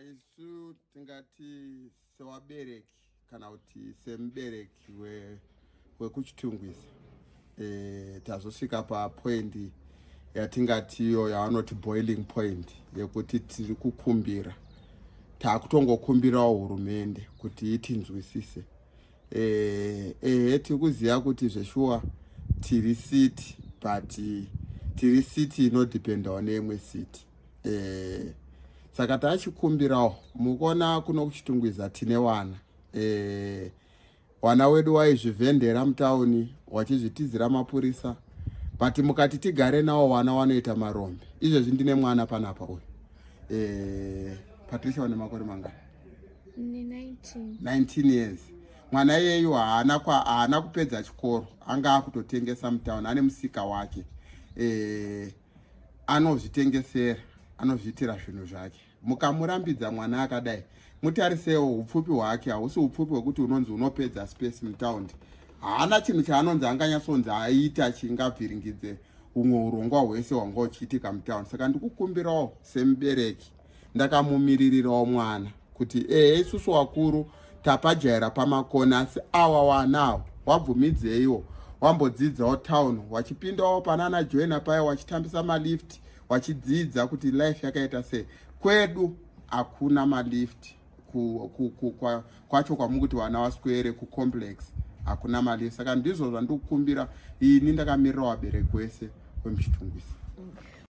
Isu tingati sewabereki kana kuti semubereki wekuChitungwiza, tazosvika papoint yatingatiyo yavanoti boiling point, yekuti tiri kukumbira, taakutongokumbirawo hurumende kuti itinzwisise. Ehe, tiri kuziva kuti zveshuwa tiri city, but tiri city inodhipendawo neimwe city. Saka tachikumbirawo, mukuona kuno kuChitungwiza tine wana, wana wedu waizvivhendera mutauni wachizvitizira mapurisa, but mukati tigare nawo wana wanoita marombe. Izvezvi ndine mwana panapa uyu, Patricia, une makore mangani? Ne 19. 19 years. Mwana iyeyu haana kupedza chikoro, anga akutotengesa mutauni, ane musika wake, anozvitengesera, anozviitira zvinhu zvake. Mukamurambidza mwana akadai, mutarisewo upfupi hwake, hausi upfupi hwekuti unonzi unopedza space mutaundi. Haana chinhu chaanonzi anganyatsonzi aita chingabviringidze humwe urongwa hwese hwanga huchiitika mutaundi. Saka ndikukumbirawo semubereki ndakamumiririrawo mwana kuti ehe, isusu wakuru tapajaira pamakona, asi awa wanawo wabvumidzeiwo wambodzidzawo town, wachipindawo panana joina paya, wachitambisa malift, wachidzidza kuti life yakaita sei. Kwedu hakuna malift kwacho kwamukuti vana vaswere kucomplex, hakuna malift. Saka ndizvo zvandikukumbira ini ndakamirira vabereki wese wemuChitungwiza.